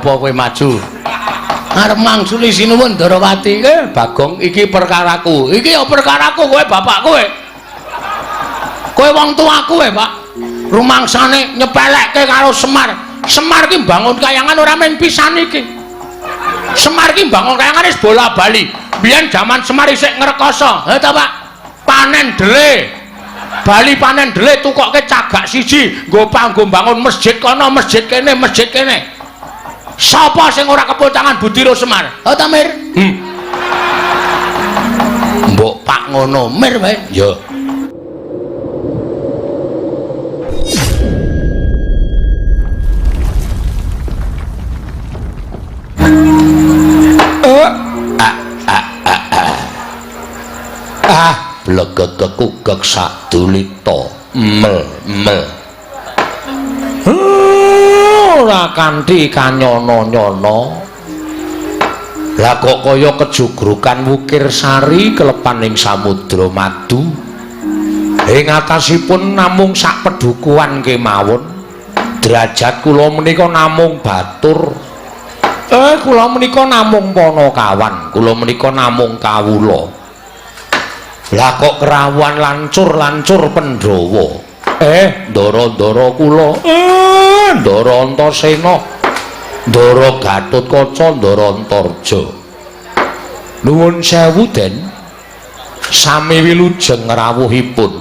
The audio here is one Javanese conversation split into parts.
Nyapa kowe maju? Arep mangsuli sinuwun Ndarawati. Bagong, iki perkaraku. Iki ya perkaraku, kowe bapak kowe. Kowe wong tuaku kowe, Pak. Rumangsane nyepelekke karo Semar. Semar ki mbangun kayangan ora mung pisan iki. Semar ki mbangun kayangan wis bola-bali. Biyen jaman Semar isih ngrekoso. Ha ta, Pak? Panen dele. Bali panen dele tukokke cagak siji nggo panggo mbangun masjid kono, masjid kene, masjid kene. Sapa sing ora kepul tangan Budiro Semar? Ha ta, Mir? Mbok Pak ngono, Mir wae. Ya. Blegegekugek sadulita mel mel. Ora kanthi kanyono-nyono. Lah kok kaya kejugrukan wukir sari kelepan ing samudra madu. Ing atasipun namung sak pedukuhan kemawon. Derajat kula menika namung batur. Kula menika namung panakawan, kula menika namung kawula. Lah kok kerawuhan lancur-lancur Pandhawa. Ndara-ndara kula. Ndara Antasena. Ndara Gatotkaca, Ndara Antarja. Nuwun sewu, Den. Sami wilujeng rawuhipun.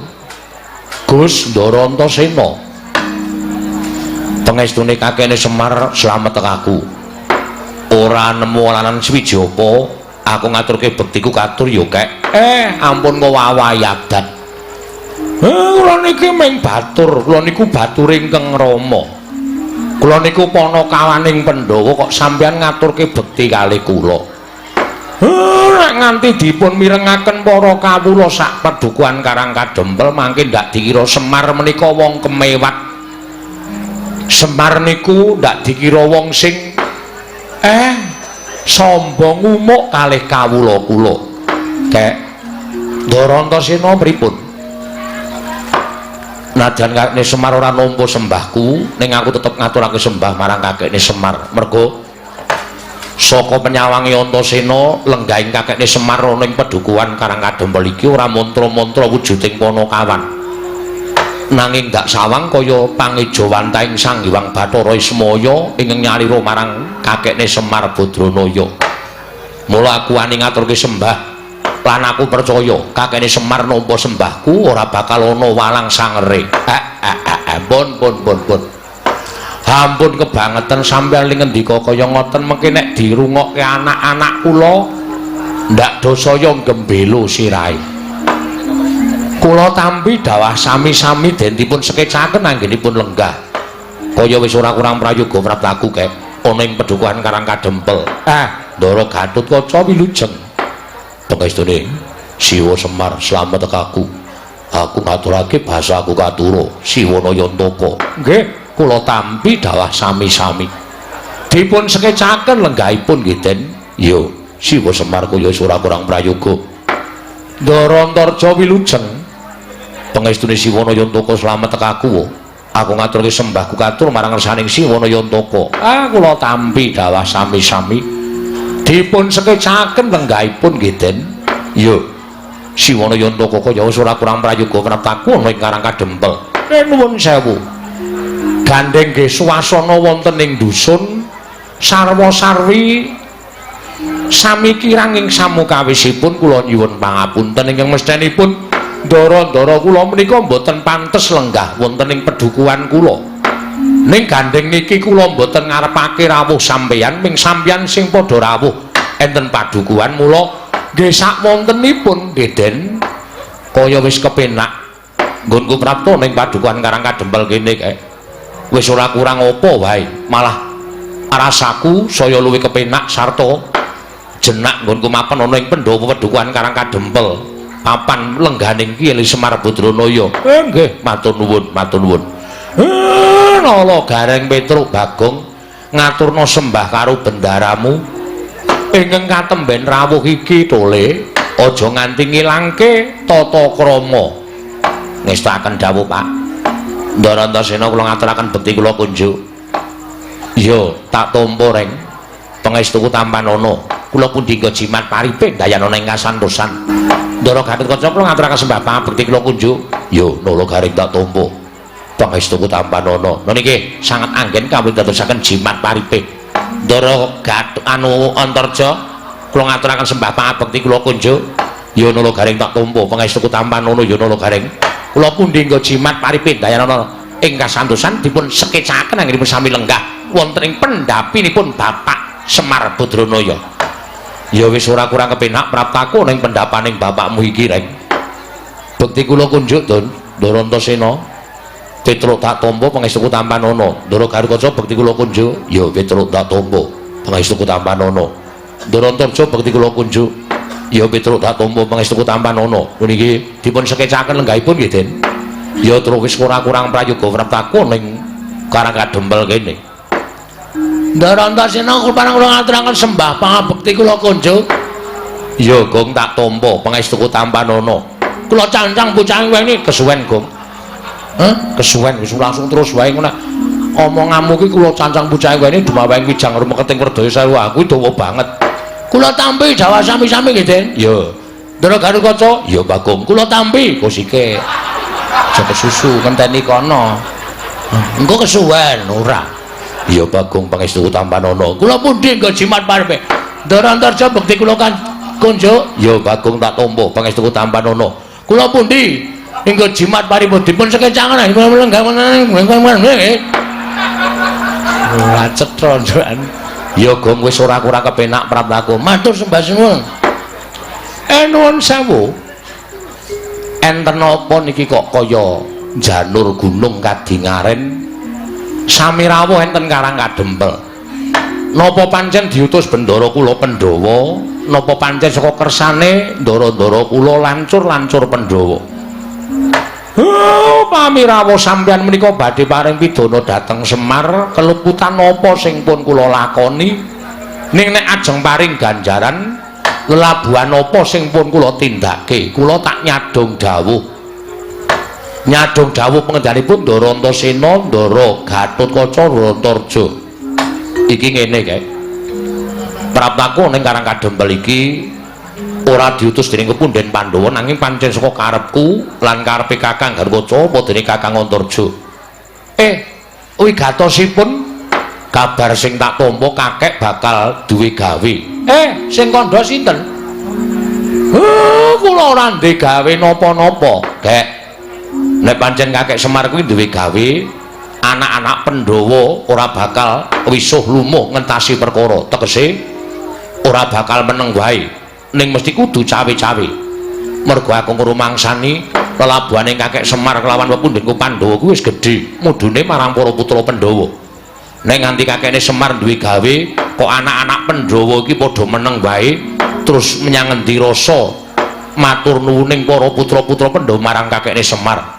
Gus Ndara Antasena. Pengestune kakene Semar slamet aku. Ora nemu alanan suwiji apa. Aku ngaturke bektiku katur ya, Kek. Ampun ngowawahi adat. Kula niki ming batur, kula niku bature ingkang Rama. Kula niku panakawaning Pandhawa kok sampeyan ngaturke bekti kalih kula. Nek nganti dipun mirengaken para kawula sak padukuhan Karang Kadempel mangke ndak dikira Semar menika wong kemewat. Semar niku ndak dikira wong sing sombong umuk kalih kawula kula. Kek Ndara Antasena pripun? Najan kakekne Semar ora nampa sembahku, ning aku tetep ngaturake sembah marang kakekne Semar. Mergo saka penyawange Antasena lenggahing kakekne Semar ana ing pedukuhan Karang Kadempel iki ora mantra-mantra wujuding panakawan. Nanging ndak sawang kaya pangejawantahing Sang Hyang Bathara Ismaya ingkang nyalira marang kakekne Semar Badranaya. Mula aku wani ngaturke sembah lan aku percaya kakekne Semar nampa sembahku ora bakal ana walang sangere. Pun pun pun pun. Ampun kebangetan sampeyan li ngendika kaya ngoten mengke nek dirungokke anak-anak kula ndak dosaya gembelo sirahe. Kula tampi dawah sami-sami den dipun sekecaken anggenipun lenggah. Kaya wis ora kurang prayoga praptaku kek ana ing pedukuhan Karang Kadempel. Ndara Gatotkaca wilujeng. Pengestune Siwa Semar slamet aku. Aku ngaturake basaku katura Siwana Yantaka. Nggih, kula tampi dawah sami-sami. Dipun sekecaken lenggahipun nggih Den. Yo, Siwa Semar kaya wis ora kurang prayoga. Ndara Antarja wilujeng. Pengestune Siwana Yantaka slamet aku. Aku ngaturke sembahku katur marang ngersaning Siwana Yantaka. Kula tampi dawah sami-sami. Dipun sekecaken lenggahipun nggih Den. Yo, Siwana Yantaka kaya wis ora kurang prayoga praptaku ana ing Karang Kadempel. Nuwun sewu. Gandeng nggih swasana wonten ing dusun sarwa-sarwi sami kirang ing samukawisipun kula nyuwun pangapunten ingkang mesthenipun ndara-ndara kula menika mboten pantes lenggah wonten ing pedukuhan kula. Ning gandeng niki kula mboten ngarepake rawuh sampeyan, ming sampeyan sing padha rawuh enten padukuhan mula nggih sak wontenipun nggih Den kaya wis kepenak nggonku prapta ning padukuhan Karang Kadempel kene kae. Wis ora kurang apa wae, malah rasaku saya luwih kepenak sarta jenak nggonku mapan ana ing pendopo pedukuhan Karang Kadempel. Papan lengganing Kyai Semar Badranaya. Nggih, matur nuwun, matur nuwun. Nala Gareng Petruk Bagong ngaturna sembah karo bendaramu ingkang katemben rawuh iki tole aja nganti ngilangke tata krama. Ngestakaken dawuh, Pak. Ndara Antasena kula ngaturaken bekti kula kunjuk. Iya, tak tampa reng. Pangestuku tampanana. Kula pundi nggo jimat paripe dayanana ing kasantosan. Ndara Gatotkaca kula ngaturaken sembah pangabekti kula kunjuk. Yo, Nala Gareng tak tampa. Pangestuku tampanana. Niki sanget anggen kawit dadosaken jimat paripe. Ndara Gat anu Antarja kula ngaturaken sembah pangabekti kula kunjuk. Yo Nala Gareng tak tampa. Pangestuku tampanana yo Nala Gareng. Kula pundi nggo jimat paripe dayanana ing kasantosan dipun sekecaken anggenipun sami lenggah wonten ing pendhapinipun Bapak Semar Badranaya. Ya wis ora kurang kepenak praptaku ning pendhapaning bapakmu iki, Reng. Bekti kula kunjuk, Dun. Ndara Antasena. Petruk tak tampa pangestuku tampanana. Ndara Garukaca bekti kula kunjuk. Ya Petruk tak tampa pangestuku tampanana. Ndara Antarja bekti kula kunjuk. Ya Petruk tak tampa pangestuku tampanana. Puniki dipun sekecaken lenggahipun nggih, Den. Ya terus wis ora kurang prayoga praptaku ning Karang Kadempel kene. Ndara Antasena kula ngaturaken sembah pangabekti kula kunjuk. Ya Gong tak tampa pangestuku tampanana. Kula cancang bocah weni kesuwen Gong. Hah? Kesuwen wis langsung terus wae ngono. Omonganmu ki kula cancang bocah weni dumaweng wijang rumeketing werdaya sewu aku dawa banget. Kula tampi dawa sami-sami nggih, Den. Ya. Ndara Garukaca? Ya Bagong. Kula tampi kosike. Aja kesusu ngenteni kono. Engko kesuwen ora. Ya Bagong pangestuku tampanana. Kula pundi nggo jimat parepe. Ndara Antarja bekti kula kan kunjuk. Ya Bagong tak tampa pangestuku tampanana. Kula pundi nggo jimat paripun dipun sekecangen lenggah. Ora cetha njukan. Ya Gong wis ora kurang kepenak praptaku. Matur sembah suwun. Nuwun sewu. Enten apa niki kok kaya janur gunung kadingaren sami rawuh enten Karang Kadempel. Napa pancen diutus bendara kula Pandhawa? Napa pancen saka kersane ndara-ndara kula lancur-lancur Pandhawa? Oh, pamirawuh sampeyan menika badhe paring pidana dhateng Semar, keluputan napa sing pun kula lakoni? Ning nek ajeng paring ganjaran lelabuhan apa sing pun kula tindake? Kula tak nyadong dawuh. Nyadong dawuh pengendhanipun Ndara Antasena, Ndara Gatotkaca, Ndara Antarja. Iki ngene kae. Praptaku ning Karang Kadempel iki ora diutus dening kepunden Pandhawa nanging pancen saka karepku lan karepe Kakang Garukaca apa dening Kakang Antarja. Wigatosipun kabar sing tak tampa kakek bakal duwe gawe. Sing kandha sinten? Kula ora ndek gawe napa-napa, Kek. Nek pancen kakek Semar kuwi duwe gawe, anak-anak Pandhawa ora bakal wisuh lumuh ngentasi perkara. Tegese ora bakal meneng wae. Ning mesti kudu cawe-cawe. Mergo aku ngrumangsani lelabuhane kakek Semar kelawan pepundhenku Pandhawa kuwi wis gedhe, mudune marang para putra Pandhawa. Nek nganti kakekne Semar duwe gawe, kok anak-anak Pandhawa iki padha meneng wae, terus menyang ngendi rasa matur nuwuning para putra-putra Pandhawa marang kakekne Semar.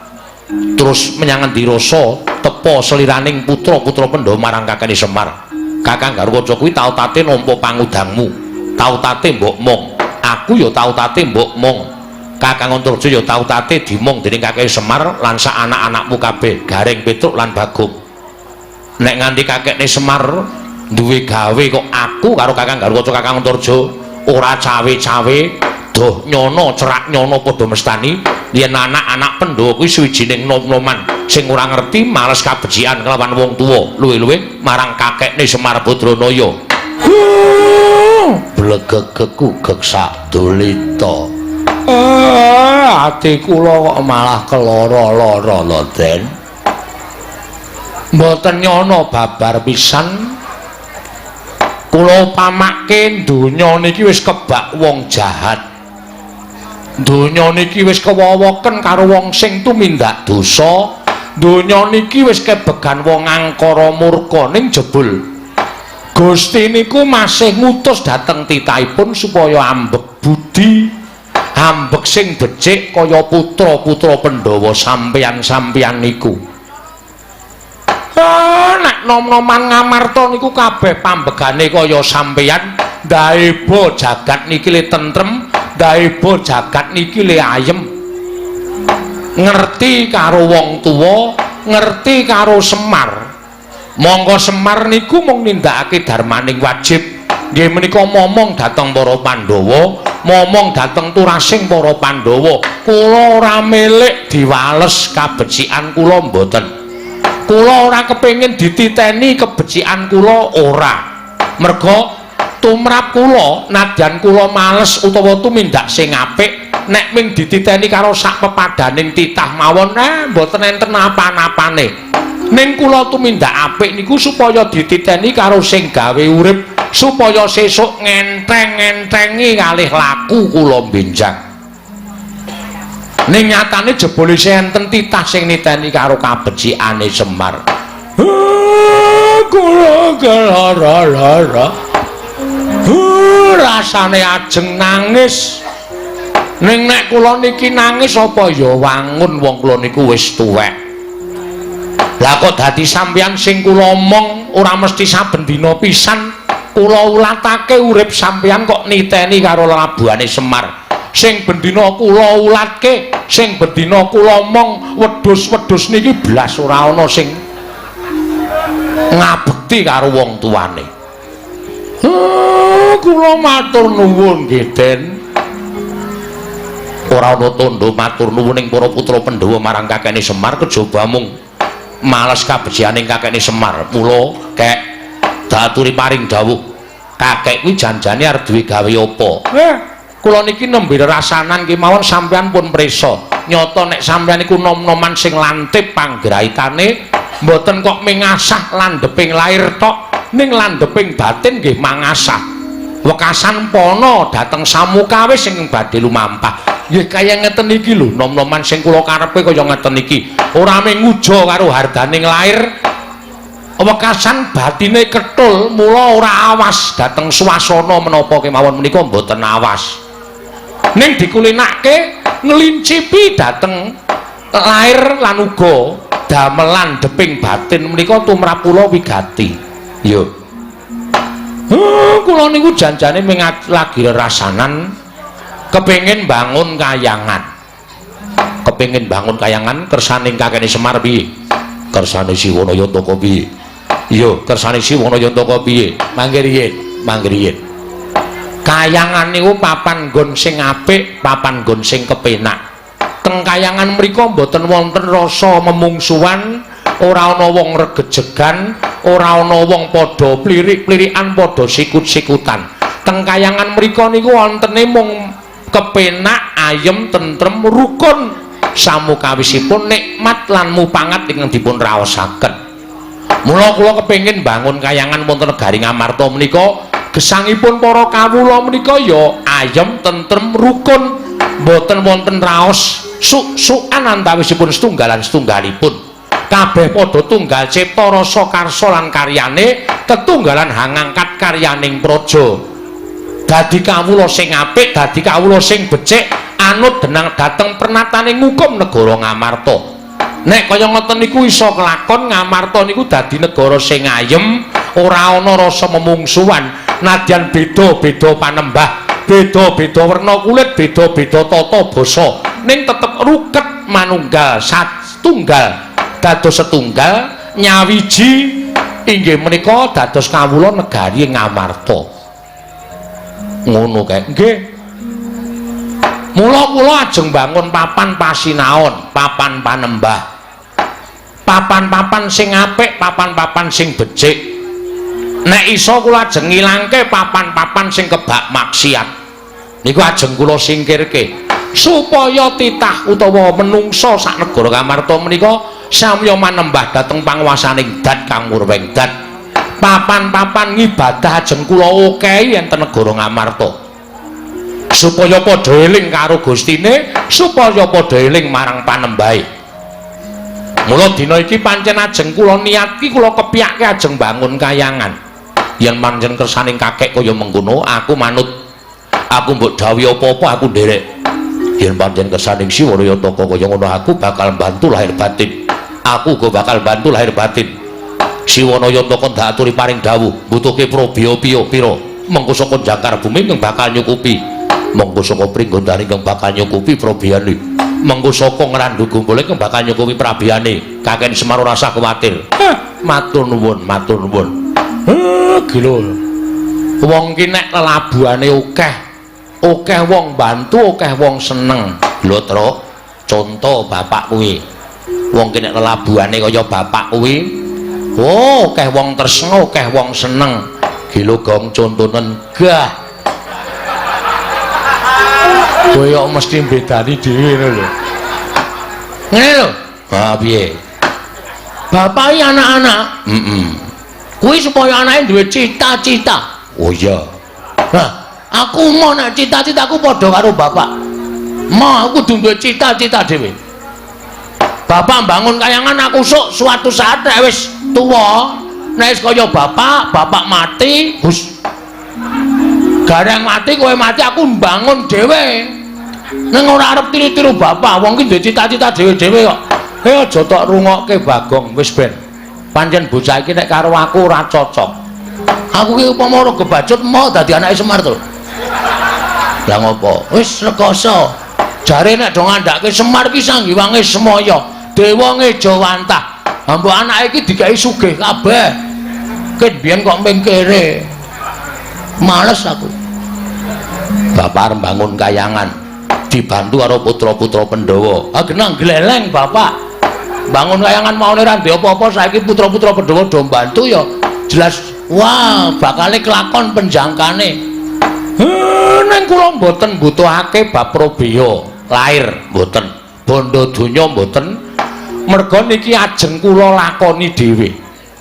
Terus menyang ngendi rasa tepa seliraning putra-putra Pandhawa marang kakekne Semar. Kakang Garukaca kuwi tau tate nampa pangudangmu, tau tate mbok mong. Aku ya tau tate mbok mong. Kakang Antarja ya tau tate dimong dening kakek Semar lan sak anak-anakmu kabeh, Gareng, Petruk lan Bagong. Nek nganti kakekne Semar duwe gawe kok aku karo Kakang Garukaca, Kakang Antarja ora cawe-cawe, doh nyono cerak nyono padha mestani yen anak-anak Pandhawa kuwi suwijining nom-noman sing ora ngerti males kabecikan kelawan wong tuwa, luwih-luwih marang kakekne Semar Badranaya. Blegegeku geksak dulita. Ati kula kok malah keloro-loro lho, Den. Mboten nyono babar pisan. Kula upamake donya niki wis kebak wong jahat. Donya niki wis kewowoken karo wong sing tumindak dosa. Donya niki wis kebegan wong angkara murka, ning jebul Gusti niku masih ngutus dhateng titahipun supaya ambek budi, ambek sing becik kaya putra-putra Pandhawa sampeyan-sampeyan niku. Nek nom-noman Ngamarta niku kabeh pambegane kaya sampeyan, ndaeba jagat niki le tentrem, ndaeba jagat niki le ayem. Ngerti karo wong tuwa, ngerti karo Semar. Monggo Semar niku mung nindakake darmaning wajib. Nggih menika momong dhateng para Pandhawa, momong dhateng turasing para Pandhawa. Kula ora milik diwales kabecikan kula mboten. Kula ora kepengin dititeni kebecikan kula ora. Merga tumrap kula nadyan kula males utawa tumindak sing apik, nek ming dititeni karo sak pepadaning titah mawon mboten enten apa-apane. Ning kula tumindak apik niku supaya dititeni karo sing gawe urip, supaya sesuk ngenteng-ngentengi kalih laku kula benjang. Ning nyatane jebule enten titah sing niteni karo kabecikane Semar. Kula kelara-lara. Rasane ajeng nangis. Ning nek kula niki nangis apa ya wangun wong kula niku wis tuwek. Lah kok dadi sampeyan sing kula omong ora mesti saben dina pisan kula ulatake urip sampeyan kok niteni karo lelabuhane Semar. Sing bendina kula ulatke, sing bendina kula omong wedhus-wedhus niki blas ora ana sing ngabekti karo wong tuane. Kula matur nuwun nggih, Den. Ora ana tandha matur nuwun ing para putra Pandhawa marang kakekne Semar kejaba mung males kabecikaning kakekne Semar. Mula kek daturi paring dawuh, kakek kuwi janjane arep duwe gawe apa? Kula niki nembe rasanan kemawon sampeyan pun prisa. Nyata nek sampeyan niku nom-noman sing lantip panggraitane, mboten kok mengasah landheping lair tok, ning landheping batin nggih mangasah. Wekasan pana dhateng samukawis sing badhe lumampah. Nggih kaya ngeten iki lho, nom-noman sing kula karepe kaya ngeten iki. Ora mung nguja karo hardaning lair, wekasan batine ketul, mula ora awas dhateng swasana menapa kemawon menika mboten awas. Ning dikulinake nglincipi dhateng lair lan uga damelan deping batin menika tumrap kula wigati. Yo. Kula niku janjane ming lagi rasanan kepengin bangun kayangan. Kepengin bangun kayangan kersane kakekne Semar piye? Kersane Siwana Yantaka piye? Iya, kersane Siwana Yantaka piye? Mangke riyin, mangke riyin. Kayangan niku papan nggon sing apik, papan nggon sing kepenak. Teng kayangan mriku mboten wonten rasa memungsuhan, ora ana wong regejegan, ora ana wong padha plirik-plirikan, padha sikut-sikutan. Teng kayangan mriku niku wontene mung kepenak, ayem, tentrem, rukun, samukawisipun nikmat lan mupangat ingkang dipun raosaken. Mula kula kepengin bangun kayangan wonten negari Ngamarta menika, gesangipun para kawula menika ya ayem, tentrem, rukun, mboten wonten raos suk-sukan antawisipun setunggalan setunggalipun. Kabeh padha tunggal cipta rasa karsa lan karyane, tetunggalan hangangkat karyaning praja. Dadi kawula sing apik, dadi kawula sing becik, anut denang dhateng pernatane ngukum negara Ngamarta. Nek kaya ngoten niku iso kelakon, Ngamarta niku dadi negara sing ayem, ora ana rasa memungsuhan, nadyan beda-beda panembah, beda-beda werna kulit, beda-beda tata basa, ning tetep ruket manunggal satunggal, dados setunggal nyawiji inggih menika dados kawula negari Ngamarta. Ngono kae. Nggih. Mula kula ajeng bangun papan pasinaon, papan panembah. Papan-papan sing apik, papan-papan sing becik. Nek iso kula ajeng ngilangke papan-papan sing kebak maksiat. Niku ajeng kula singkirke supaya titah utawa menungsa sak negara Ngamarta menika samya manembah dhateng panguwasaning Dat Kang Murweng Dat. Papan-papan ngibadah ajeng kula okehi enten negara Ngamarta. Supaya padha eling karo Gustine, supaya padha eling marang panembahe. Mula dina iki pancen ajeng kula niatki, kula kepyake ajeng bangun kayangan. Yen pancen kersaning kakek kaya mengkono, aku manut. Aku mbok dhawuhi apa-apa aku nderek. Yen pancen kersaning Siwana Yantaka kaya ngono, aku bakal bantu lahir batin. Aku uga bakal bantu lahir batin. Siwana Yantaka ndak aturi paring dawuh, mbutuhke probya piya pira. Mengko saka jangkar bumi ingkang bakal nyukupi. Mengko saka Pringgondani ingkang bakal nyukupi probiyane. Mengko saka Ngrandu Gumpul ingkang bakal nyukupi prabiyane. Kakek Semar ora usah kuwatir. Matur nuwun, matur nuwun. Gila. Wong ki nek lelabuhane akeh, akeh wong bantu, akeh wong seneng. Lho, Truk, conto bapak kuwi. Wong ki nek lelabuhane kaya bapak kuwi, oh, akeh wong tresna, akeh wong seneng. Gila gong contonen gah. Kowe kok mesti mbedani dhewe ngono lho. Ngene lho. Ha piye? Bapak iki anak-anak. Heeh. Kuwi supaya anake duwe cita-cita. Oh iya. Nah, aku mau nek cita-citaku padha karo bapak. Mau aku kudu duwe cita-cita dhewe. Bapak bangun kayangan aku sok suatu saat nek wis tuwa, nek wis kaya bapak, bapak mati, hus. Gareng mati kowe mati aku mbangun dhewe. Ning ora arep tiru-tiru bapak, wong ki duwe cita-cita dhewe-dhewe kok. Aja tok rungokke Bagong, wis ben. Pancen bocah iki nek karo aku ora cocok. Aku ki upama ora kebacut mau dadi anake Semar to. Lah ngopo? Wis rekoso. Jare nek do ngandhake Semar ki sanggiwange semaya, dewa ngejawantah. Mbok anake iki digawe sugih kabeh. Ket biyen kok mengkere. Males aku. Bapak arep bangun kayangan dibantu karo putra-putra Pandhawa. Ah genah gleleng bapak. Bangun kayangan maune ora ndek apa-apa saiki putra-putra Pandhawa do mbantu ya jelas wah bakale kelakon penjangkane. Ning kula mboten mbutuhake bab probeya lair mboten, bondo donya mboten. Merga niki ajeng kula lakoni dhewe.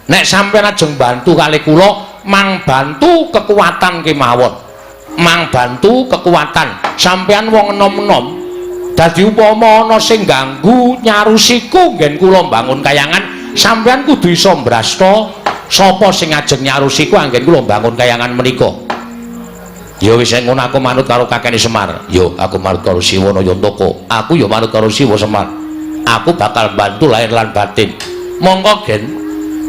Nek sampeyan ajeng bantu kali kula, mang bantu kekuatan kemawon. Mang bantu kekuatan. Sampeyan wong enom-enom. Dadi upama ana sing ganggu nyarusiku nggen kula mbangun kayangan, sampeyan kudu iso mbrasta sapa sing ajeng nyarusiku anggen kula mbangun kayangan menika. Ya wis ngono aku manut karo kakene Semar. Yo aku manut karo Siwa Nayantaka. Aku yo manut karo Siwa Semar. Aku bakal bantu lahir lan batin. Monggo gen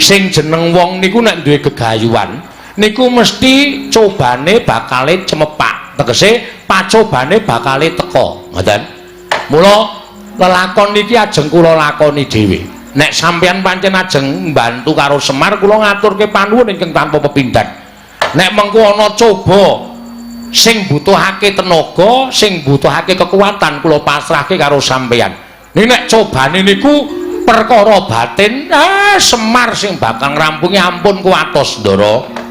sing jeneng wong niku nek duwe gegayuhan niku mesti cobane bakale cemepak. Tegese pacobane bakale teka. Ngoten. Mula lelakon niki ajeng kula lakoni dhewe. Nek sampeyan pancen ajeng mbantu karo Semar kula ngaturke panuwun ingkang tanpa pepindhan. Nek mengko ana coba sing butuhake tenaga, sing butuhake kekuatan kula pasrahke karo sampeyan. Ning nek cobane niku perkara batin, Semar sing bakal ngrampungi ampun kuwatos, Ndara.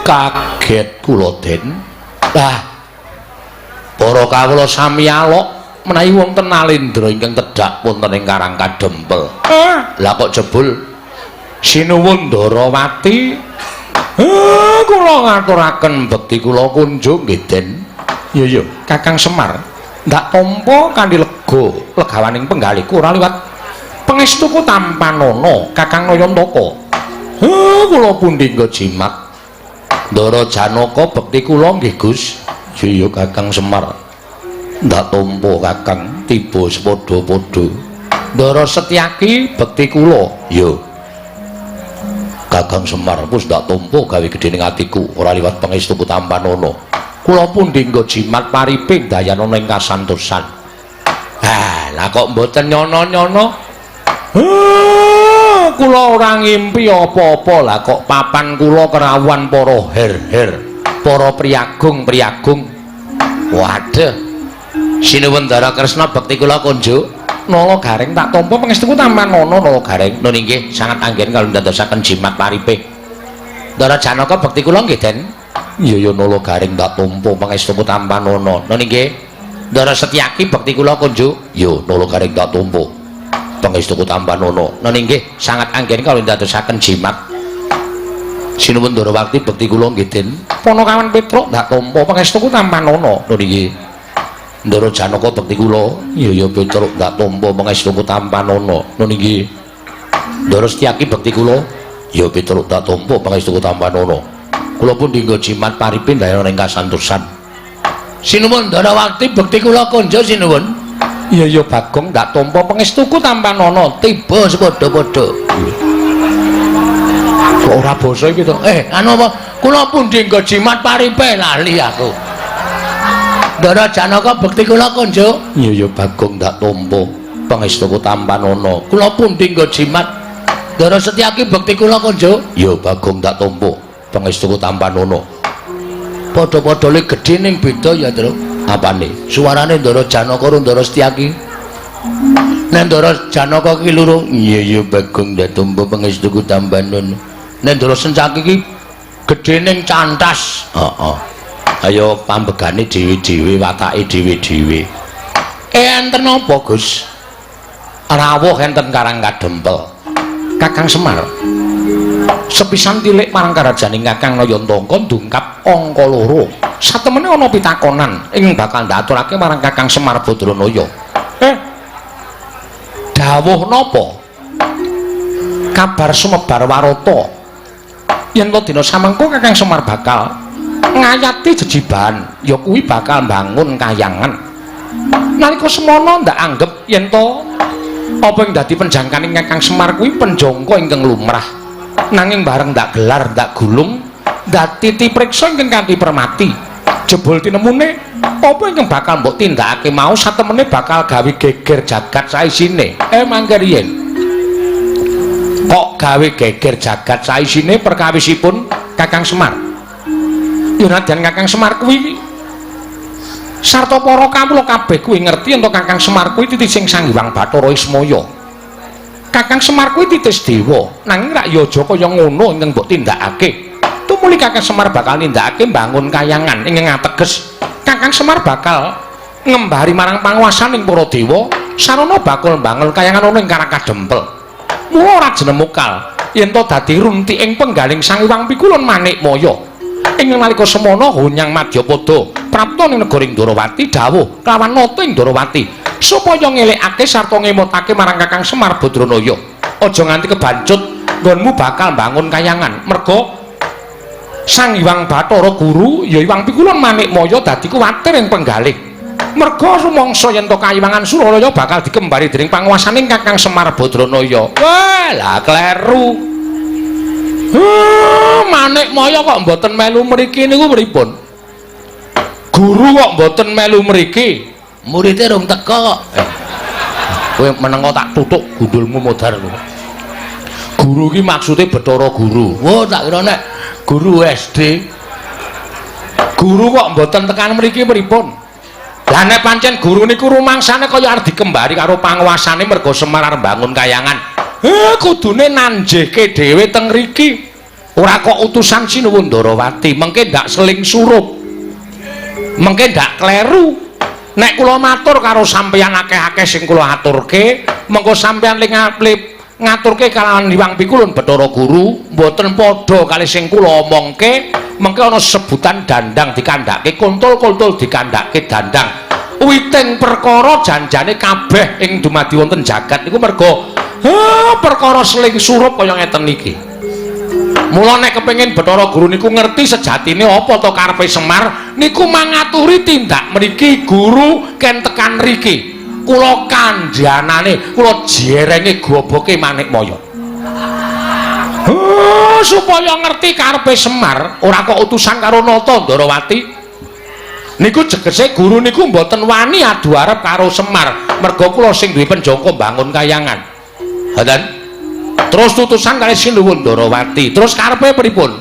Kaget kula Den. Lah para kawula sami alok menawi wonten Nalendra ingkang tedhak wonten ing Karang Kadempel. Lah kok jebul sinuwun Ndarawati. Kula ngaturaken bekti kula kunjung nggih Den. Iya iya, Kakang Semar. Ndak tampa kanthi lega legawaning penggalihku ora liwat pangestuku tampanana Kakang Nayantaka. Kula pundi nggo jimat. Ndara Janaka bekti kula nggih Gus. Iya Kakang Semar. Ndak tampa Kakang tiba sepadha-padha. Ndara Setyaki bekti kula. Iya. Kakang Semar wis ndak tampa gawe gedhe ning atiku ora liwat pangestuku tampanana. Kula pundi nggo jimat pariping dayanana ing kasantosan. Ha, lah kok mboten nyono-nyono? Kula ora ngimpi apa-apa lah kok papan kula kerawuhan para her-her, para priyagung-priyagung. Waduh. Sinuwun Ndara Kresna bekti kula kunjuk. Nala Gareng tak tampa pangestuku tampanana Nala Gareng. Nun inggih sangat anggen kalau ndadosaken jimat paripe. Ndara Janaka bekti kula nggih Den. Iya ya Nala Gareng tak tampa pangestuku tampanana. Nun inggih. Ndara Setyaki bekti kula kunjuk. Yo Nala Gareng tak tampa pangestuku tampanana. Nun inggih sangat anggen kalau ndadosaken jimat. Sinuwun Ndarawati bekti kula nggih Den. Panakawan Petruk ndak tampa pangestuku tampanana. Nun inggih. Ndara Janaka bekti kula. Iya ya Petruk ndak tampa pangestuku tampanana. Nun inggih. Ndara Setyaki bekti kula. Ya Petruk ndak tampa pangestuku tampanana. Kula pun dinggo jimat paripe ndayana ing kasantosan. Sinuwun Ndarawati, bekti kula konjo sinuwun. Iya ya Bagong, ndak tampa pangestuku tampanana tiba sepadha-padha. Kok ora basa iki to? Anu apa? Kula pun dinggo jimat paripe lali aku. Ndara Janaka, bekti kula konjo. Iya ya Bagong, ndak tampa pangestuku tampanana. Kula pun dinggo jimat. Ndara Setyaki, bekti kula konjo. Iya Bagong, ndak tampa pangestuku tampanana. Padha-padha le gedhe ning beda ya, Truk. Apane? Suarane Ndara Janaka karo Ndara Setyaki. Nek Ndara Janaka ki loro, iya ya Bagong, ndak tampa pangestuku tampanana. Nek Ndara Sencaki ki gedhe ning cantas. Heeh. Ayo pambegane dhewe-dhewe, watake dhewe-dhewe. Enten apa, Gus? Rawuh enten Karang Kadempel. Kakang Semar sepisan tilik marang karajaning Kakang Nayantaka ndungkap angka 2. Satemene ana pitakonan ing bakal ndaturake marang Kakang Semar Badranaya. Dawuh napa? Kabar sumebar warata yen to dina samengko Kakang Semar bakal ngayati jejibahan, ya kuwi bakal mbangun kayangan. Nalika semono ndak anggep yen to apa ing dadi penjangkaning Kakang Semar kuwi penjangka ingkang lumrah. Nanging bareng ndak gelar ndak gulung dadi tipriksa ingkang kanthi permati, jebul tinemune apa ingkang bakal mbok tindakake mau satemene bakal gawe geger jagat saisine. Mangke riyen kok gawe geger jagat saisine perkawisipun Kakang Semar? Ya nadyan Kakang Semar kuwi sarta para kawula kabeh kuwi ngerti yen Kakang Semar kuwi titising Sang Hyang Bathara Ismaya. Kakang Semar kuwi titis dewa, nanging rak ya aja kaya ngono ingkang mbok tindakake. Tumuli Kakang Semar bakal nindakake mbangun kayangan ingkang ateges Kakang Semar bakal ngembari marang panguwasaning para dewa sarana bakal mbangun kayangan ana ing Karang Kadempel. Mula ora jenemukal yen to dadi runtiking penggaling Sang Hyang Pikulun Manikmaya. Ing nalika semono Honyang Madyapada prapta ning negara Ndrawati dawuh kelawan nata ing Ndrawati supaya ngelekake sarta ngemotake marang Kakang Semar Badranaya. Aja nganti kebancut nggonmu bakal mbangun kayangan, merga Sang Hyang Bathara Guru ya Hyang Pikulun Manikmaya dadi kuwatir ing penggalih. Merga rumangsa yen to kayiwangan Suralaya bakal dikembari dening panguwasaning Kakang Semar Badranaya. Wah, lah kleru. Manikmaya kok mboten melu mriki niku pripun? Guru kok mboten melu mriki? Murite rung teka kok. Kowe menengo tak tutuk gundulmu modar kowe. Guru iki maksude Bathara Guru. Wah, tak kira nek guru SD. Guru kok mboten tekan mriki pripun? Lah nek pancen guru niku rumangsane kaya arep dikembari karo panguwasane merga Semar arep mbangun kayangan. Kudune nanjehke dhewe teng mriki. Ora kok utusan Sinuwun Ndarawati, mengke ndak seling surup. Mengke ndak kleru. Nek kula matur karo sampeyan akeh-akeh sing kula aturke, mengko sampeyan ling ngaturke kalawan Hyang Pikulun Bathara Guru, mboten padha kali sing kula omongke, mengke ana sebutan dandang dikandhake kontol-kontol dikandhake dandang. Witing perkara janjane kabeh ing dumadi wonten jagat niku merga perkara seling surup kaya ngeten iki. Mula nek kepengin Bathara Guru niku ngerti sejatine apa to karepe Semar niku mangaturi tindak mriki guru ken tekan mriki. Kula kandhanane, kula jerenge goboke Manikmaya. Supaya ngerti karepe Semar, ora kok utusan karo Nata Ndarawati. Niku jegese guru niku mboten wani adu arep karo Semar, merga kula sing duwe penjangka mbangun kayangan. Ngoten. Terus tutusan kali Sinuwun Ndarawati. Terus karepe pripun?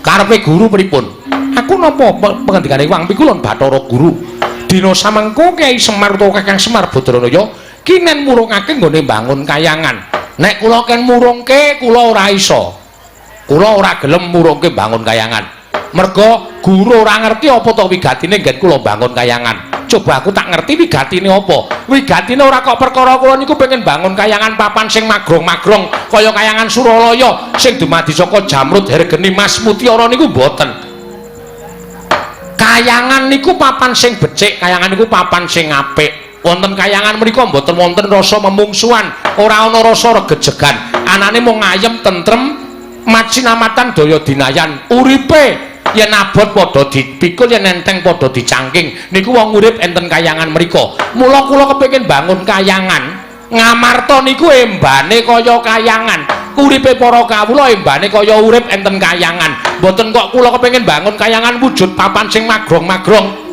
Karepe guru pripun? Aku napa pengendikane Hyang Pikulun Bathara Guru. Dina samengko Kyai Semar utawa Kakang Semar Badranaya kinen murungake nggone mbangun kayangan. Nek kula ken murungke kula ora iso. Kula ora gelem murungke mbangun kayangan. Merga guru ora ngerti apa to wigatine nggen kula mbangun kayangan. Coba aku tak ngerti wigatine apa. Wigatine ora kok perkara kula niku pengen bangun kayangan papan sing magrong-magrong kaya kayangan Suralaya sing dumadi saka jamrud hergeni mas mutiara niku mboten. Kayangan niku papan sing becik, kayangan niku papan sing apik. Wonten kayangan mriku mboten wonten rasa memungsuhan, ora ana rasa regejegan. Anane mung ayem tentrem, macinamatan daya dinayan, uripe Yen abot padha dipikul, yen enteng padha dicangking. Niku wong urip enten kayangan mriku. Mula kula kepengin bangun kayangan. Ngamarta niku embane kaya kayangan. Uripe para kawula embane kaya urip enten kayangan. Mboten kok kula kepengin bangun kayangan wujud papan sing magrong-magrong.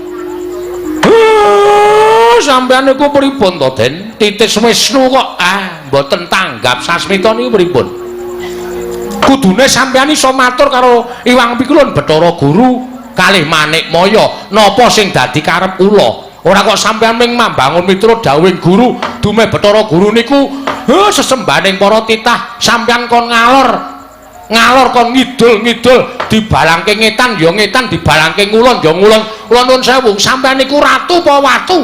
Sampeyan niku pripun to, Den? Titis Wisnu kok mboten tanggap sasmita niku pripun? Kudune sampeyan iso matur karo Iwang Pikulun Bathara Guru kalih Manikmaya napa sing dadi karep kula. Ora kok sampeyan ming mambangun miturut dawuhing guru, dume Bathara Guru niku sesembahaning para titah, sampeyan kon ngalor. Ngalor kon ngidul-ngidul, dibalangke ngetan ya ngetan, dibalangke ngulon ya ngulon. Kula nuwun sewu, sampeyan niku ratu apa watu?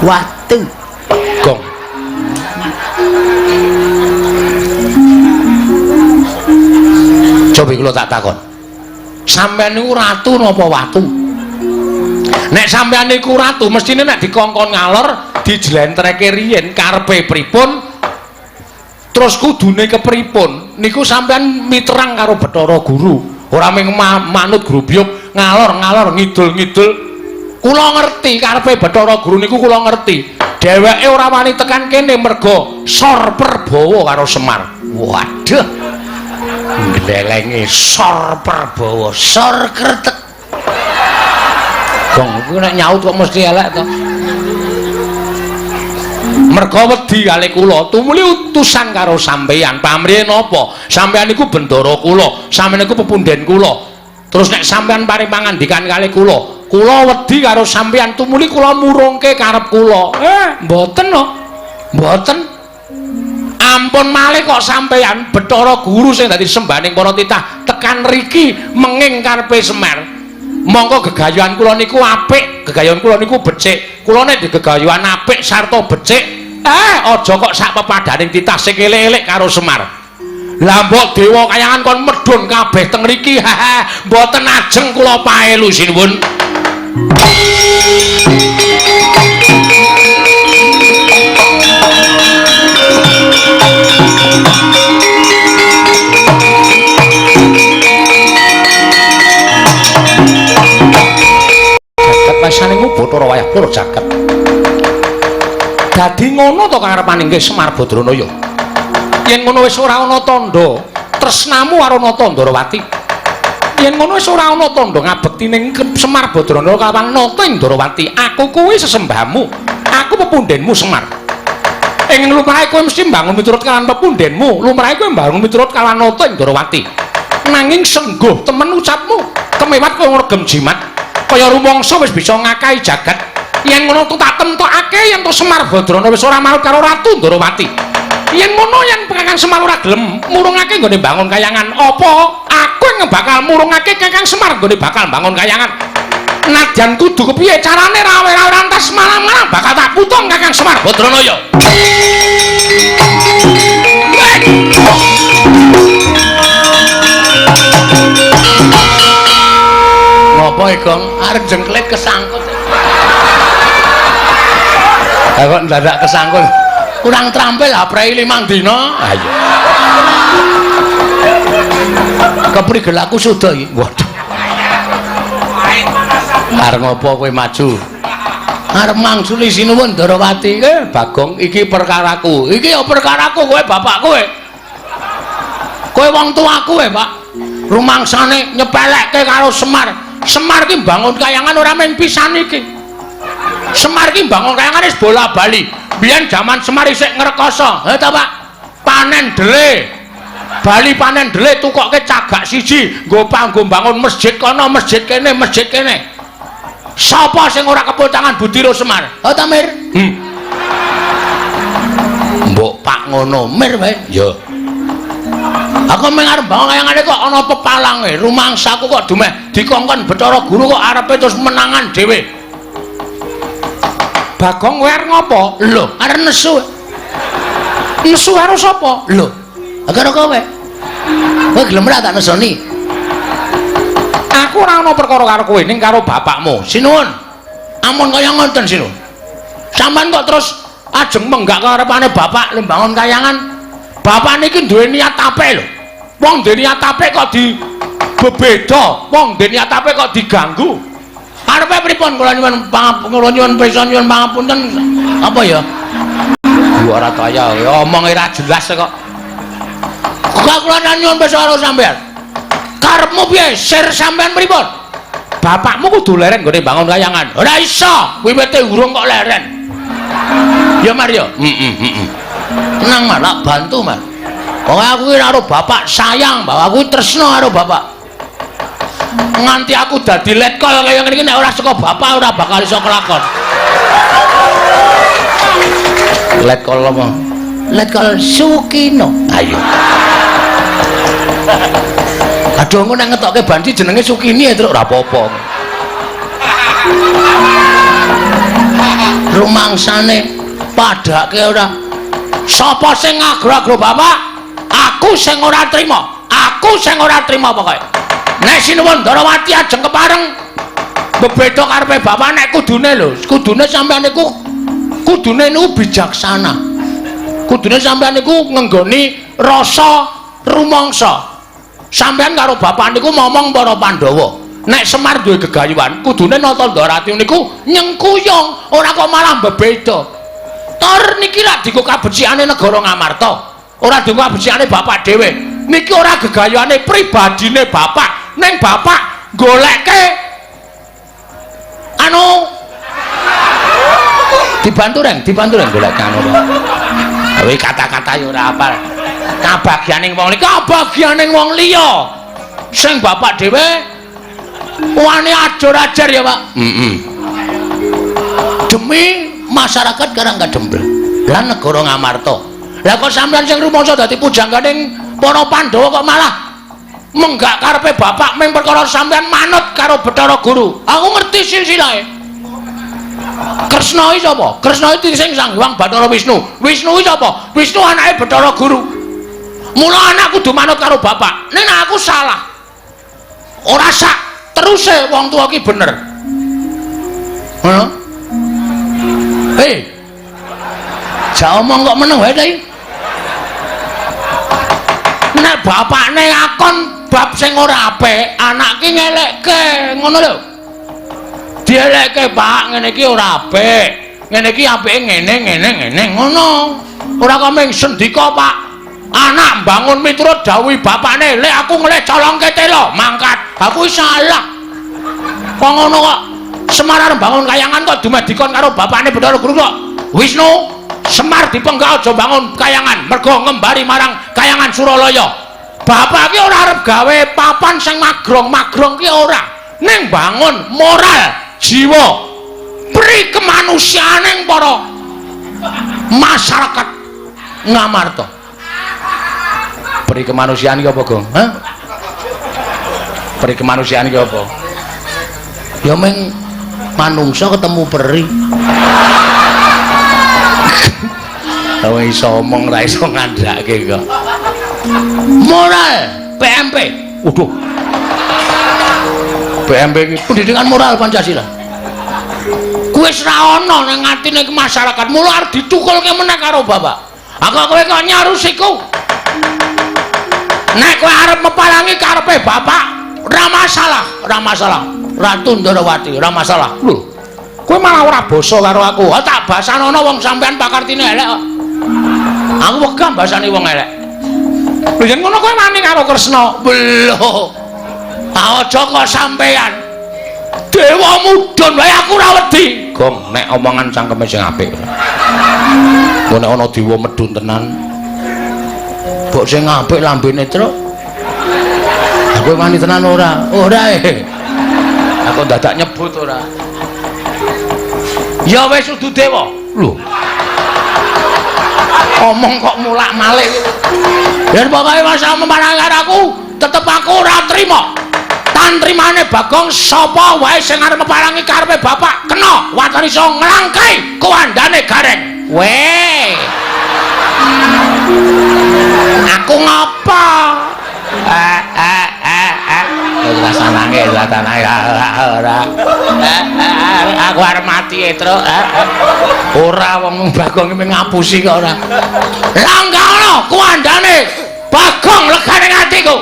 Watu. Gong. Coba kula tak takon. Sampeyan niku ratu napa watu? Nek sampeyan niku ratu, mestine nek dikongkon ngalor dijlentreke riyin karepe pripun, terus kudune kepripun, niku sampeyan miterang karo Bathara Guru. Ora mung manut grubyuk ngalor-ngalor ngidul-ngidul. Kula ngerti karepe Bathara Guru niku, kula ngerti. Dheweke ora wani tekan kene merga sor perbawa karo Semar. Waduh. Glelenge sor perbawa, sor kretek. Gong kuwi nek nyaut kok mesti elek to. Merga wedi kali kula, tumuli utusan karo sampeyan. Pamrihe napa? Sampeyan niku bendara kula, sampeyan niku pepunden kula. Terus nek sampeyan paring pangandikan kali kula, kula wedi karo sampeyan, tumuli kula murungke karep kula. Mboten no. Mboten. Ampun malih kok sampeyan Bathara Guru sing dadi sembahaning para titah tekan riki menging karepe Semar. Mongko gegayuhan kula niku apik, gegayuhan kula niku becik. Kula nek digegayuhan apik sarta becik, aja kok sak pepadaning titah sing elek-elek karo Semar. Lah mbok dewa kayangan kon medhun kabeh teng mriki, mboten ajeng kula paelu sinuwun. Wasaning Bathara wayah pura jagat. Dadi ngono to karepane nggih Semar Badranaya. Yen ngono wis ora ana tandha tresnamu karo Nata Ndarawati. Yen ngono wis ora ana tandha ngabekti ning Semar Badranaya kawan Nata ing Ndarawati. Aku kuwi sesembahmu. Aku pepundenmu Semar. Ing lumrahe kowe mesti mbangun miturut kawan pepundenmu, lumrahe kowe mbangun miturut kawan Nata ing Ndarawati. Nanging sengguh temen ucapmu, kemewat kowe ngregem jimat. Kaya rumangsa wis bisa ngakahi jagat. Yen ngono tak temtokake yen to Semar Badrana wis ora manut karo Ratu Ndarawati. Yen ngono yen Kakang Semar ora gelem murungake nggone bangun kayangan, apa aku yang bakal murungake Kakang Semar nggone bakal bangun kayangan? Nadyan kudu kepiye carane rawe-rawe rantas malam-malam bakal tak putung Kakang Semar Badranaya. Ngopo Gong? Arep jengklet kesangkut. Lah kok ndadak kesangkut. Kurang terampil aprei 5 dina. Ayo. Keprigel aku sudah iki. Waduh. Arep ngopo kowe maju? Arep mangsuli sinuwun Ndarawati. Bagong iki perkaraku. Iki ya perkaraku kowe bapak kowe. Kowe wong tuaku Pak. Rumangsane nyepelekke karo Semar. Semar ki mbangun kayangan ora mung pisan iki. Semar ki mbangun kayangan wis bola-bali. Biyen jaman Semar isih ngrekoso. Ha ta, Pak? Panen dele. Bali panen dele tukokke cagak siji, nggo panggo mbangun masjid kono, masjid kene, masjid kene. Sapa sing ora kepul tangan budi ro Semar? Ha ta, Mir? Mbok Pak ngono, Mir wae. Ya. Aku mung arep bangun kayangane kok ana pepalange, rumangsaku kok dumeh dikongkon Bathara Guru kok arepe terus menangan dhewe. Bagong kowe arep ngopo? Lho, arep nesu. Nesu karo sapa? Lho, karo kowe. Kowe gelem ora tak nesoni? Aku ora ana perkara karo kowe ning karo bapakmu. Sinuwun. Ampun kaya ngoten sinuwun. Sampeyan kok terus ajeng menggak karepane bapak le mbangun kayangan. Bapak niki duwe niat apik lho. Wong duwe niat apik kok di bebeda, wong duwe niat apik kok diganggu. Karepe pripun kula nyuwun kula nyuwun pirsa nyuwun pangapunten apa ya? Ora kaya omong ora jelas kok. Kok kula nyuwun pirsa karo sampean. Karepmu piye? Sir sampean pripun? Bapakmu kudu leren nggone bangun kayangan. Ora iso, wiwite urung kok leren. Ya Mar ya. Heeh, heeh. Tenang Mar, tak bantu Mar. Pokoke aku ki karo bapak sayang, bahwa aku tresno karo bapak. Nganti aku dadi letkol kaya ngene iki nek ora saka bapak ora bakal iso kelakon. Letkol apa? Letkol Sukino. Ayo. Aduh engko nek ngetokke banci jenenge Sukini ya truk ora apa-apa. Rumangsane padake ora. Sapa sing ngagro-agro bapak? Aku sing ora trima. Aku sing ora trima pokoke. Nek sinuwun Ndarawati ajeng kepareng bebeda karepe bapak nek kudune lho, kudune sampean niku kudune niku bijaksana. Kudune sampean niku ngenggoni rasa rumangsa. Sampean karo bapak niku momong para Pandhawa. Nek Semar duwe gegayuhan, kudune nata Ndarawati niku nyengkuyung, ora kok malah bebeda. Tor niki lak dienggo kabecikane negara Ngamarta. Ora dienggo kabecikane bapak dhewe. Niki ora gegayuhane pribadine bapak, ning bapak goleke anu dibantu reng, dibantu reng golek anu. Kuwi kata-kata ya ora apal. Kabagyaning wong liya, kabagyaning wong liya. Sing bapak dhewe wani ajur-ajar ya, Pak. Heeh. Demi masyarakat Karangkadempel lan negara Ngamarta. Lah kok sampean sing rumangsa dadi pujangganing para Pandhawa kok malah menggak karepe bapak ming perkara sampean manut karo Bathara Guru. Aku ngerti silsilahe. Kresna iki sapa? Kresna iki sing Sang Hyang Bathara Wisnu. Wisnu iki sapa? Wisnu anake Bathara Guru. Mula anak kudu manut karo bapak. Ning aku salah. Ora sak teruse wong tuwa ki bener. Ngono? Hei. Jak omong kok meneng wae ta iki? Nek bapakne ngakon bab sing ora apik, anak ki ngelekke, ngono lho. Dielekke, Pak, ngene iki ora apik. Ngene iki apike ngene ngene ngene ngono. Ora kok mung sendika, Pak. Anak bangun miturut dawuh bapakne, "Lek aku ngelih colongke telo, mangkat." Aku salah. Kok ngono kok Semar arep bangun kayangan kok dumeh dikon karo bapakne Bathara Guru kok. Wisnu, Semar dipenggak aja bangun kayangan, mergo ngembari marang kayangan Suralaya. Bapak ki ora arep gawe papan sing magrong-magrong ki ora. Ning bangun moral, jiwa, pri kemanusiaaning para masyarakat Ngamarta. Pri kemanusiaan ki apa, Gong? Hah? Pri kemanusiaan ki apa? Ya meng manungsa ketemu peri. Wong iso omong ra iso ngandhake kok. Moral PMP. Waduh. PMP iki pendidikan moral Pancasila. Kuwi wis ra ana nang atine masyarakat. Mula arep ditukulke meneh karo bapak. Aku kowe kok nyarusiku. Nek kowe arep mepalangi karepe bapak, ora masalah, ora masalah. Ratu Ndarawati, ora masalah. Lho. Kowe malah ora basa karo aku. Ah tak basanono wong sampean pakartine elek kok. Aku wegah basane wong elek. Lho yen ngono kowe wani karo Kresna. Lho. Aja kok sampean. Dewa mudhun wae aku ora wedi. Gong, nek omongan cangkeme sing apik. Engko nek ana dewa medhun tenan. Mbok sing apik lambene, Truk. Aku wani tenan ora? Ora eh. Aku dadak nyebut ora. Ya wis udu dewa. Lho. Omong kok mulak-malik. Yen pokoke masa memarang karo aku, tetep aku ora trima. Tantrimane Bagong sapa wae sing arep meparangi karepe bapak kena waton iso nglangkai kuwandane Gareng. Weh. Aku ngapa? Ora sanange, ora tanange, ora. Aku arep mati, Truk. Ora wong Bagong iki ngapusi kok ora. Langgaono kuandane Bagong legane atiku.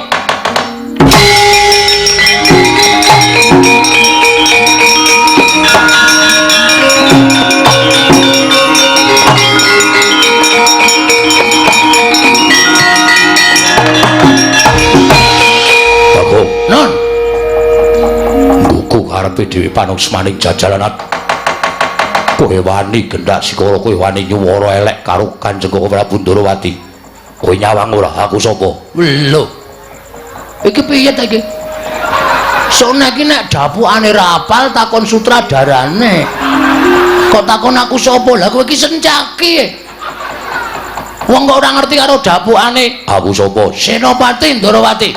Bagong, Nun, ngguku karepe dhewe panuksmaning jajalan. Kowe wani gendak sikara, kowe wani nyuwara elek karo Kanjeng Koko Prabu Ndorowati. Kowe nyawang ora aku sapa? Lho. Iki piye ta iki? Sone iki nek dapukane ra apal takon sutradarane. Kok takon aku sapa? Lah kowe iki Sencaki. Wong kok ora ngerti karo dapukane. Aku sapa? Senopati Ndorowati.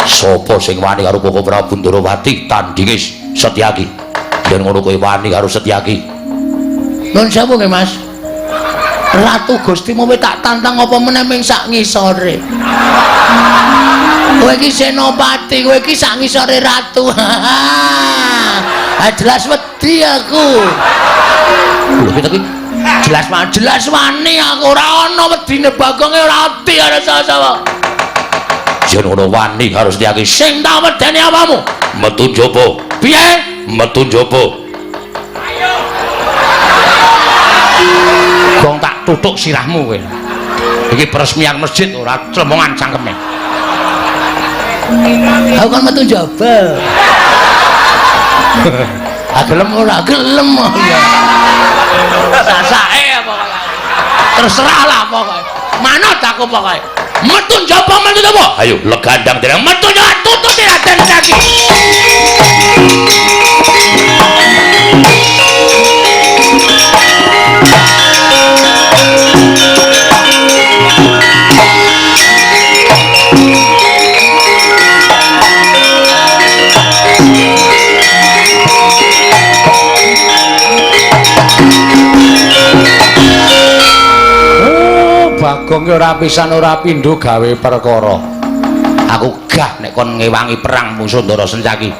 Sapa sing wani karo Koko Prabu Ndorowati tandinge Setyaki? Yen ngono kowe wani karo Setyaki. Nuwun sewu nggih, Mas. Ratu Gusti Muwe tak tantang apa meneh ming sak ngisore. Kowe iki senopati, kowe iki sak ngisore ratu. Ah jelas wedi aku. Lho kita iki jelas jelas wani aku, ora ana wedine Bagonge ora wedi karo sapa-sapa. Yen ngono wani karo Setyaki. Sing tak wedeni apamu? Metu njaba. Piye? Metu njaba. Gong tak tutuk sirahmu kowe. Iki peresmian masjid ora clemongan cangkeme. Aku kan metu njaba. Ah gelem ora gelem ya. Sasake pokoke. Terserah lah pokoke. Manut aku pokoke. Metu njaba, metu njaba. Ayo legandang dereng metu njaba tututi Raden Setyaki. Bagong ki ora pisan ora pindho gawe perkara. Aku gah nek kon ngewangi perang musuh Ndara Sencaki.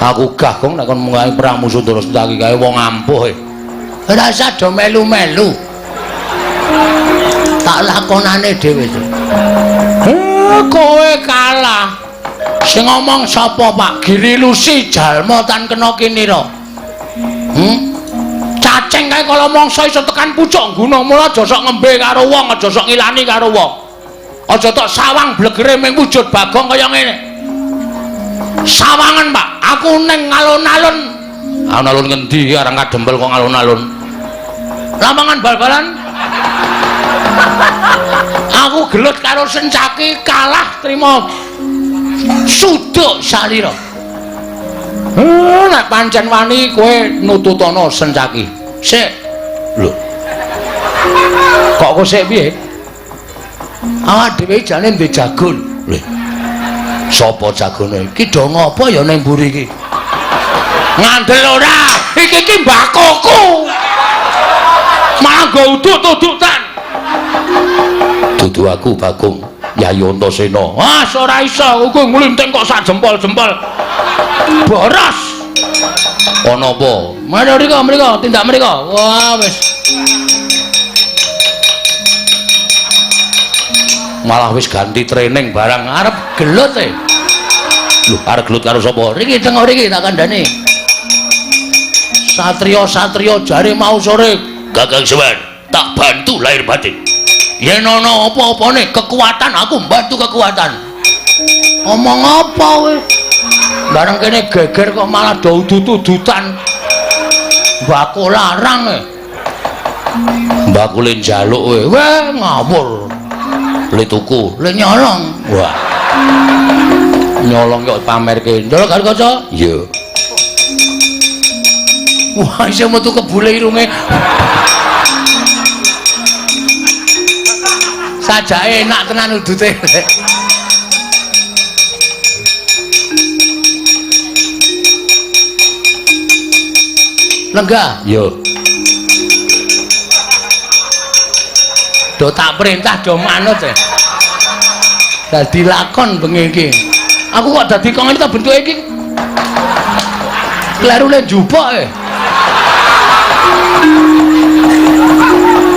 Aku gah gong nek kon ngewangi perang musuh Ndara Sencaki kae wong ampuh e. Ora usah do melu-melu. Tak lakonane dhewe to. Kowe kalah. Sing ngomong sapa, Pak? Giri Lusi jalma tan kena kinira. Cacing kae kala mangsa iso tekan pucuk gunung, mula aja sok ngembe karo wong, aja sok ngilani karo wong. Aja tok sawang blegere ming wujud Bagong kaya ngene. Sawangan, Pak, aku ning alun-alun. Alun-alun ngendi arang kadempel kok alun-alun? Lapangan bal-balan. Aku gelut karo Sencaki kalah trima suduk salira. Nek pancen wani kowe nututana Sencaki. Sik. Lho. Kok kowe sik piye? Awak dhewe jane ndek jagon. Lho. Sapa jagone? Iki do ngopo ya ning mburi iki? Ngandel ora? Iki iki mbakoku. Malah nggo uduk-udukan. Dudu aku Bagong, Yayi Antasena. Ah, ora iso, kowe nglinting kok sak jempol-jempol. Boros. Ana apa? Mari mriko, mriko, tindak mriko. Wah, wis. Malah wis ganti training barang arep gelut e. Lho, arep gelut karo sapa? Riki tengok riki tak kandhani. Satria-satria jare mau sore, Kakang Semar, tak bantu lahir batin. Yen ana apa-apane kekuatan aku mbantu kekuatan. Omong apa kowe? Bareng kene geger kok malah do udut-udutan. Mbako larang e. Mbako le njaluk kowe. Weh ngawur. Le tuku, le nyolong. Wah. Nyolong kok pamerke. Ndelok karo kaca? Iya. Wah, iso metu kebule irunge. Sajake enak tenan udute. Lenggah. Iya. Do tak perintah do manut e. Dadi lakon bengi iki. Aku kok dadi kok ngene ta bentuke iki. Klerune njupuk e.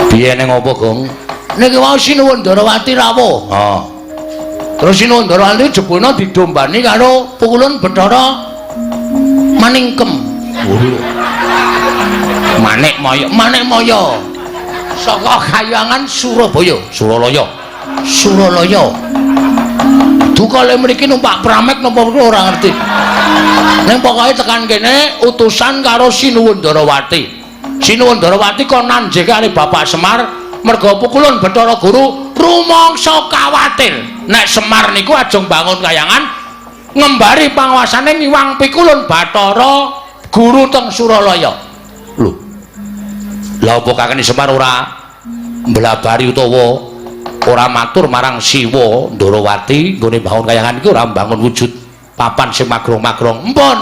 Piye ning apa, Gong? Niki wau Sinuwun Ndarawati rawuh. Ha. Terus Sinuwun Ndarawati jebulna didombani karo Pukulun Bathara Maningkem. Manik Maya, Manik Maya. Saka Kayangan Surabaya, Suralaya. Suralaya. Duka le mriki numpak pramek napa ora ngerti. Ning pokoke tekan kene utusan karo Sinuwun Ndarawati. Sinuwun Ndarawati kon nanjeke karo Bapak Semar merga Pukulun Bathara Guru rumangsa kawatir nek Semar niku ajeng bangun kayangan ngembari panguasane ngiwang Pikulun Bathara Guru teng Suralaya. Lho. Lah apa kakene Semar ora mblabari utawa ora matur marang Siwa Ndarawati nggone bangun kayangan iki ora mbangun wujud papan sing magrong-magrong. Empun.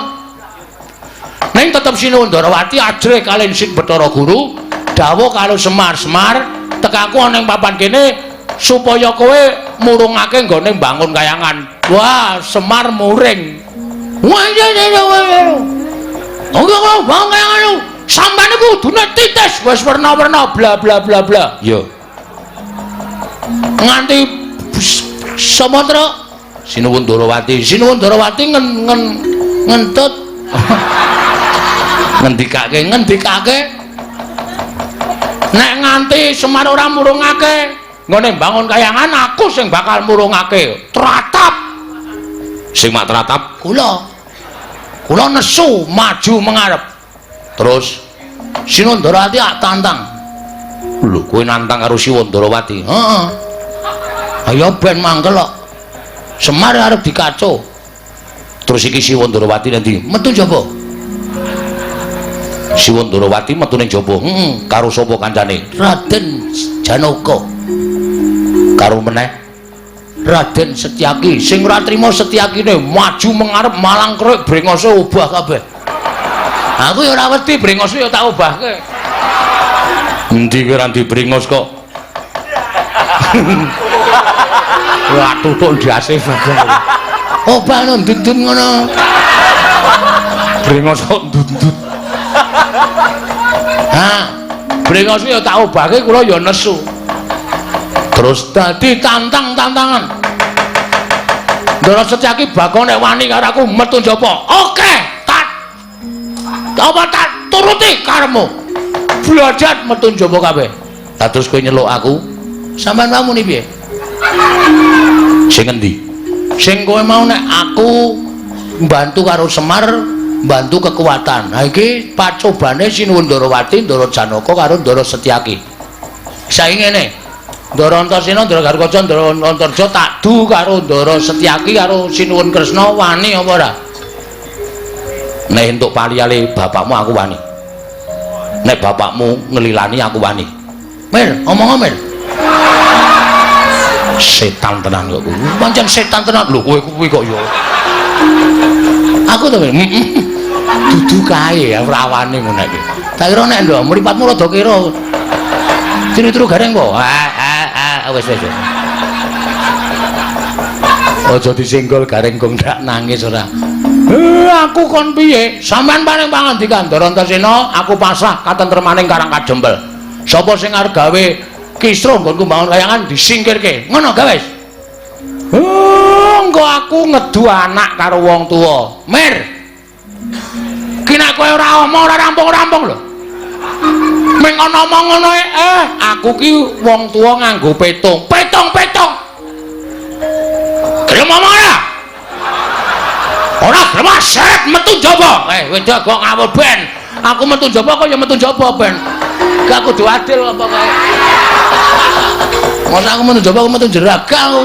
Ning tetep Sinuwun Ndarawati ajrih kaliyan Sin Bathara Guru dawuh karo Semar, Semar tekaku ana ing papan kene supaya kowe murungake nggone mbangun kayangan. Wah, Semar muring. Wah, iya iya iya. Oke, bangun kayangan. Sampeyan iku kudune titis wis werna-werna bla bla bla bla. Iya. Nganti Samatra Sinuwun Ndarawati, Sinuwun Ndarawati ngen ngen ngentut ngendikake ngendikake nek nganti Semar ora murungake nggone mbangun kayangan aku sing bakal murungake. Tratap sing mak tratap kula. Kula nesu maju mengarep. Terus Sinuwun Ndarawati ak tantang. Lho, kowe nantang karo Siwa Ndarawati? Heeh. Ayo ben mangkel kok. Semar arep dikaco. Terus iki Siwa Ndarawati nanti metu jaba. Siwa Ndarawati metu ning jaba. Heeh. Karo sapa kancane? Raden Janaka. Karo meneh Raden Setyaki. Sing ora trima Setyakine maju mengarep malang krek brengose obah kabeh. Aku ya ora wedi brengose ya tak obahke. Endi kowe ora dibrengos kok? Wah, tutuk ndase bagong. Obah no ndut-ndut ngono. Brengos kok ndut-ndut. Ha, brengos ya tak obahke kula ya nesu. Terus dadi tantang-tantangan. Ndara Setyaki bakal nek wani karo aku metu njaba. Oke, tak apa tak turuti karepmu. Blajat metu njaba kabeh. Lah terus kowe nyeluk aku? Sampeyan wae muni piye? Sing endi? Sing kowe mau nek aku mbantu karo Semar, mbantu kekuatan. Ha iki pacobane Sinuwun Ndarawati, Ndara Janaka karo Ndara Setyaki. Saiki ngene. Ndara Antasena, Ndara Garukaca, Ndara Antarja tak du karo Ndara Setyaki karo Sinuwun Kresna wani apa ora? Nek entuk paliyale bapakmu aku wani. Nek bapakmu ngelilani aku wani. Mir, omong Mir. Setan tenan kok kuwi. Pancen setan tenan. Lho kowe kuwi kok ya. Aku to, Mir. Dudu kae ora wani ngono iki. Tak kira nek ndok mripatmu rada kira. Tiru-tiru gareng kok. Ah, wis wis. Aja disenggol gareng gong ndak nangis ora. Aku kon piye? Sampeyan paring pangandikan Ndara Antasena, aku pasrah katentremaning Karang Kadempel. Sapa sing arep gawe kisruh nggonku mbangun kayangan disingkirke. Ngono gawe wis. Engko aku ngedu anak karo wong tuwa. Mir. Ki nek kowe ora omong ora rampung-rampung lho. Ming ana omong ngono aku ki wong tuwa nganggo petung. Petung-petung. Gelem omong ora? Ora gelem seret metu njaba. Wedok kok ngawur ben. Aku metu njaba kok ya metu njaba ben. Gak kudu adil apa kae. Masa aku metu njaba aku metu jeraga aku.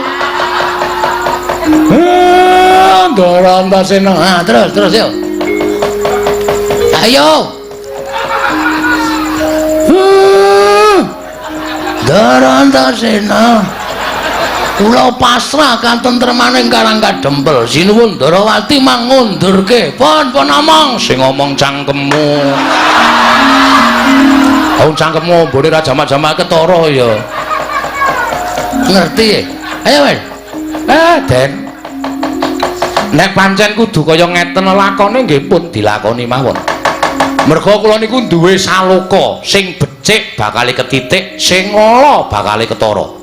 Ndara Antasena. Ha, terus terus yo. Ayo. Ndara Antasena. Kula pasrah katentremaning Karang Kadempel. Sinuwun Ndarawati mangundurke. Pun pun omong sing ngomong cangkemmu. Wong cangkemmu mbone ra jamak-jamak ketara ya. Ngerti? Ayo wis. Den. Nek pancen kudu kaya ngeten lakone nggih pun dilakoni mawon. Merga kula niku duwe saloka sing becik bakale ketitik, sing ala bakale ketara.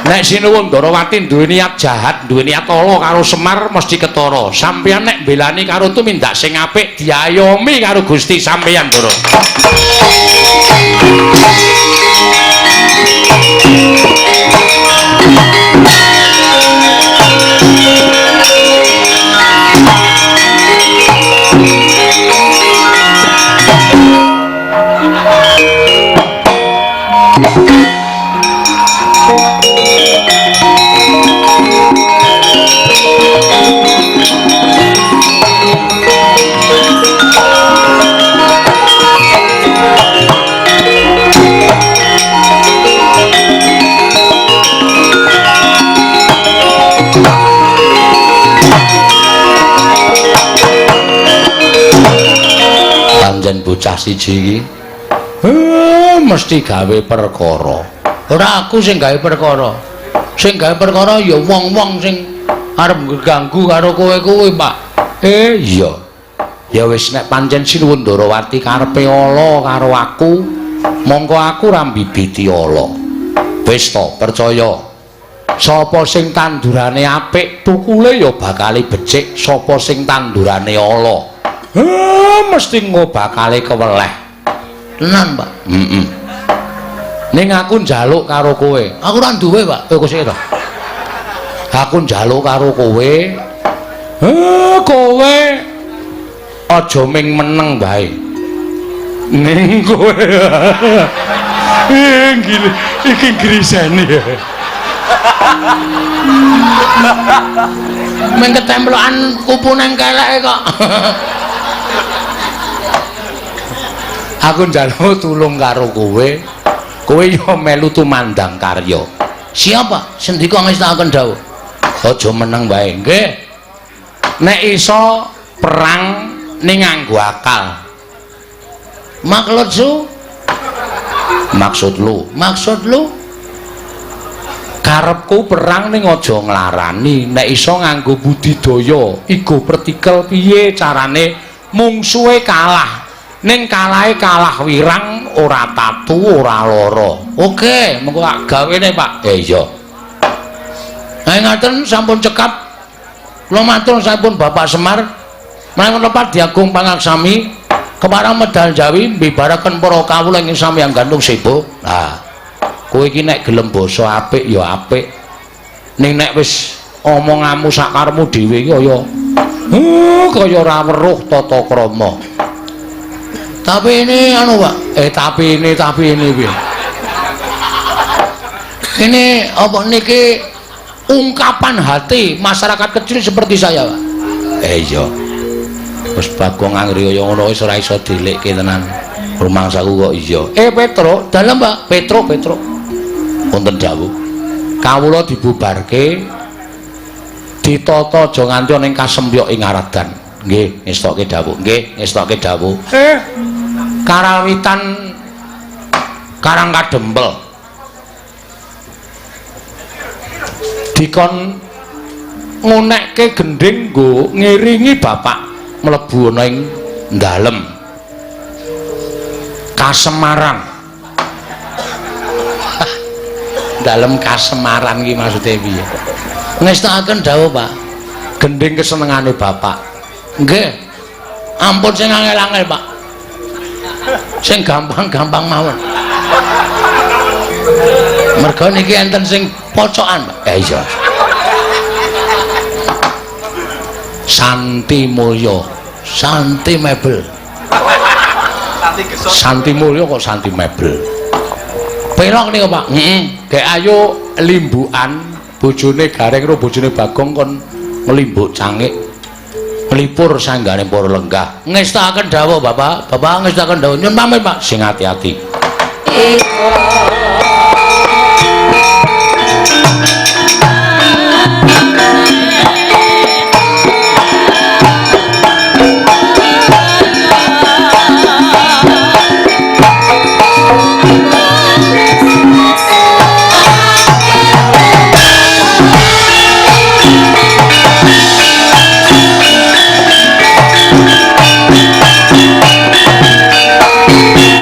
Nek Sinuwun Ndarawati duwe niat jahat, duwe niat ala karo Semar mesti ketara. Sampeyan nek mbelani karo tumindak sing apik diayomi karo Gusti sampeyan, Ndara. Pancen bocah siji iki mesti gawe perkara. Ora aku sing gawe perkara. Sing gawe perkara ya wong-wong sing arep ngganggu karo kowe kuwi, Pak. Iya. Ya wis nek pancen Sinuwun Ndarawati karepe ala karo aku, mongko aku ora mbibiti ala. Wis to, percaya. Sapa sing tandurane apik, tukule ya bakale becik. Sapa sing tandurane ala, mesti engko bakale keweleh. Tenan, Pak. Heeh. Ning aku njaluk karo kowe. Aku ora duwe, Pak. Kowe sik to. Aku njaluk karo kowe. Kowe aja ming meneng wae. Ning kowe. Iki grisene. Ming ketemplokan kupu nang keleke kok. Aku njaluk tulung karo kowe. Kowe yo melu tumandang karya. Siapa? Sendika ngestakaken dawuh. Aja meneng wae, nggih. Nek iso perang ning nganggo akal. Maksud su? Maksud lu? Maksud lu? Karepku perang ning aja nglarani, nek iso nganggo budidaya, igo pertikel piye carane mungsuhe kalah. Ning kalahe kalah wirang, ora tatu, ora lara. Oke, mengko tak gawene, Pak. Iya. Nah, ngaten sampun cekap. Kula matur sampun Bapak Semar. Menawi lepat diagung pangaksami keparang medal Jawi mbibaraken para kawula ing samyang gantung sebo. Nah, kowe iki nek gelem basa apik ya apik. Ning nek wis omonganmu sakarepmu dhewe iki kaya kaya ora weruh tata krama. Tapi ini anu, Pak. Tapi ini piye? Ini apa niki ungkapan hati masyarakat kecil seperti saya, Pak. Iya. Wis Bagong anggere kaya ngono wis ora iso dilikke tenan. Rumangsaku kok iya. Petro, dalem, Pak. Petro. Wonten dawuh. Kawula dibubarke ditata aja nganti ana ing kasempyok ing Aradan. Nggih, ngestokke dawuh. Nggih, ngestokke dawuh. Karawitan Karang Kadempel dikon ngunekke gendhing nggo ngiringi bapak mlebu ana ing dalem Kasemaran. Dalem Kasemaran iki maksude piye? Ngestakaken dawuh, Pak. Gendhing kesenengane bapak. Nggih. Ampun sing angel-angel, Pak. Sing gampang-gampang mawon. Merga niki enten sing pocokan, Pak. Iya. Santi Mulya, Santi Mebel. Santi Mulya kok Santi Mebel. Pelok niku, Pak. Heeh. Gek ayo limbukan bojone Gareng karo bojone Bagong kon nglimbuk cangik. Nglipur sanggane para lenggah. Ngestakaken dawuh, Bapak. Bapak ngestakaken dawuh. Nyun pamit, Pak. Sing ati-ati. Eko.